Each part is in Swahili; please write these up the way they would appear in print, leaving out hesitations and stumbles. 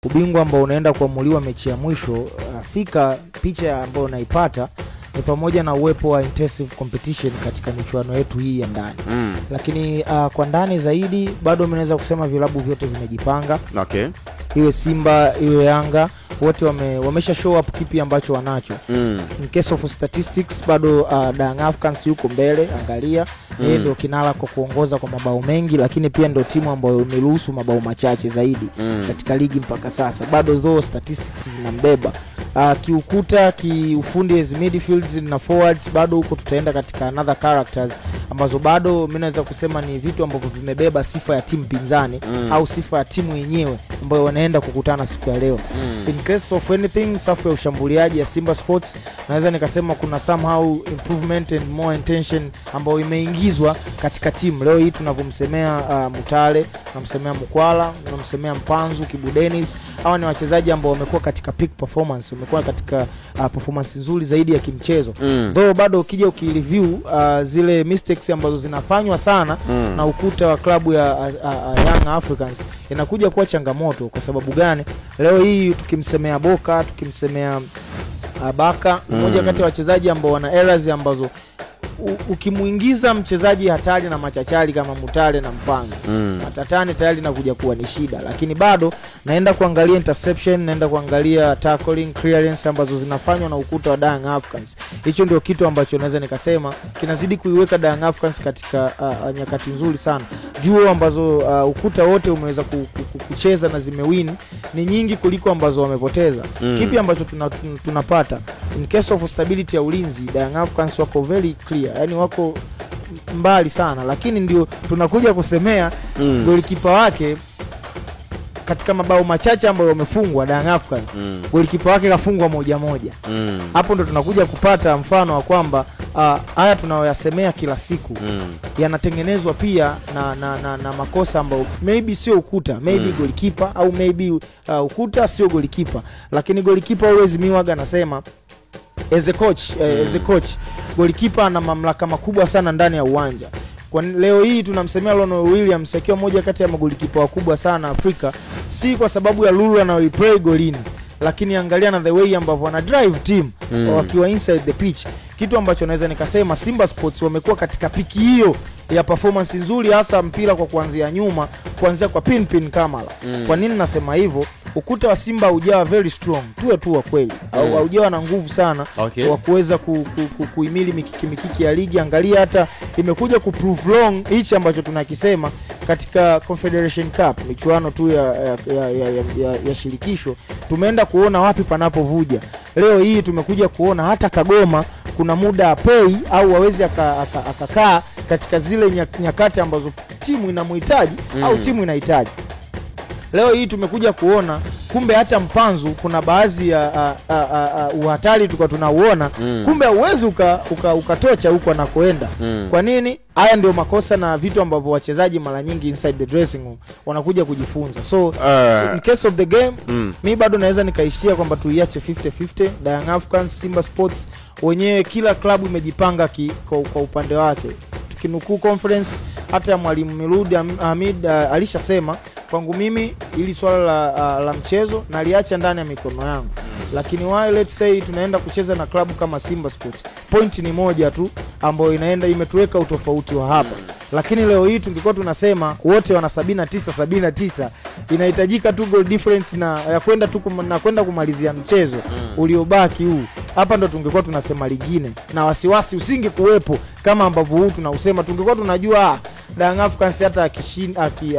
Ubingwa ambao unaenda kuamuliwa mechi ya mwisho Afrika, picha ambayo unaipata ni pamoja na uwepo wa intensive competition katika michuano yetu hii ya ndani. Lakini kwa ndani zaidi bado mnaweza kusema vilabu vyote vimejipanga. Okay. Iwe Simba, iwe Yanga, wote wamesha show up kipi ambacho wanacho. In case of statistics bado Young Africans yuko mbele, angalia. Yeye ndio kinara kwa kuongoza kwa mabao mengi, lakini pia ndio timu ambayo imeruhusu mabao machache zaidi katika ligi mpaka sasa. Bado though statistics zinambeba. Kiukuta, kiufundi as midfields na forwards bado huko tutaenda katika another characters ambazo bado mimi naweza kusema ni vitu ambavyo vimebeba sifa ya timu pinzani au sifa ya timu yenyewe ambayo wanaenda kukutana siku ya leo. In case of anything, safu ya ushambuliaji ya Simba Sports naweza nikasema kuna somehow improvement and more intention ambayo imeingizwa katika timu. Leo hii tunavyomsemea Mutale, tunamsemea Mkwala, tunamsemea Mpanzu, Kibu Dennis, hawa ni wachezaji ambao wamekuwa katika peak performance, wamekuwa katika performance nzuri zaidi ya kimchezo. Though bado ukija ukireview zile mistakes ambazo zinafanywa sana na ukuta wa klabu ya Young Africans inakuja kuwa changamoto. Kwa sababu gani? Leo hii tukimsemea Boka, tukimsemea Baka, mmoja kati ya wachezaji ambao wana errors ambazo ukimuingiza mchezaji hatari na machachari kama Mutale na Mpanga, matatani tayari na kuja kuwa ni shida. Lakini bado naenda kuangalia interception, naenda kuangalia tackling, clearance ambazo zinafanywa na ukuta wa Young Africans. Hicho ndio kitu ambacho naweza nikasema kinazidi kuiweka Young Africans katika nyakati nzuri sana. Juo ambazo ukuta wote umeweza kucheza na zimewin ni nyingi kuliko ambazo wamepoteza. Kipi ambacho tunapata in case of stability ya ulinzi, Young Africans wako very clear, yani wako mbali sana, lakini ndio tunakuja kusemea golikipa wake katika mabao machache ambayo wamefungwa Young Africans, golikipa wake kafungwa 1-1. Hapo ndo tunakuja kupata mfano wa kwamba haya tunayoyasemea kila siku yanatengenezwa pia na makosa ambayo maybe sio ukuta, maybe golikipa au maybe ukuta sio golikipa. Lakini golikipa always miwaga nasema as a coach, as a coach golikipa ana mamlaka makubwa sana ndani ya uwanja. Kwa leo hii tunamsemea Lono Williams akiwa mmoja kati ya magolikipa wakubwa sana Afrika, si kwa sababu ya lulu anayoiplay golini, lakini angalia na the way ambavyo ana drive team wakiwa inside the pitch. Kitu ambacho naweza nikasema Simba Sports wamekuwa katika piki hiyo ya performance nzuri, hasa mpira kwa kuanzia nyuma, kuanzia kwa pin Kamala. Kwa nini nasema hivyo? Ukuta wa Simba haujawa very strong, tuwe tu wa kweli, haujawa na nguvu sana wa kuweza kuhimili mikiki ya ligi. Angalia hata imekuja ku prove long hichi ambacho tunakisema katika Confederation Cup, michuano tu ya shirikisho, tumeenda kuona wapi panapovuja. Leo hii tumekuja kuona hata Kagoma kuna muda apei au wawezi akakaa katika zile nyakati ambazo timu inamhitaji au timu inahitaji. Leo hii tumekuja kuona kumbe hata Mpanzu kuna baadhi ya uhatari tulikuwa tunauona, kumbe hauwezi ukatocha huko anakoenda. Kwa nini? Haya ndio makosa na vitu ambavyo wachezaji mara nyingi inside the dressing room wanakuja kujifunza. So in case of the game, mi bado naweza nikaishia kwamba tuiache 50-50. Young Africans, Simba Sports wenyewe kila klabu imejipanga kwa upande wake. Tukinukuu conference hata ya mwalimu Mirudi Hamid alishasema, kwangu mimi ili swala la mchezo naliacha ndani ya mikono yangu. Lakini why let's say tunaenda kucheza na klabu kama Simba Sports, point ni moja tu ambayo inaenda imetuweka utofauti wa hapa. Lakini leo hii tungekuwa tunasema wote wana 79-79, inahitajika tu goal difference na ya kwenda tu na kwenda kumalizia mchezo uliobaki huu. Hapa ndo tungekuwa tunasema lingine na wasiwasi usingekuwepo kama ambavyo huu tunausema. Tungekuwa tunajua Young Africans hata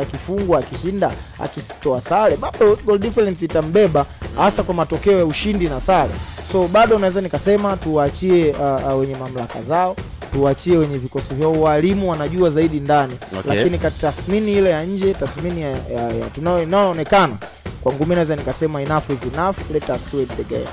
akifungwa, akishinda, akitoa sare, bado goal difference itambeba, hasa kwa matokeo ya ushindi na sare. So bado naweza nikasema tuwaachie wenye mamlaka zao, tuwaachie wenye vikosi vyao, walimu wanajua zaidi ndani. Lakini katika tathmini ile ya nje, tathmini ya tunayoonekana, kwangu mimi naweza nikasema enough is enough, let us win the game.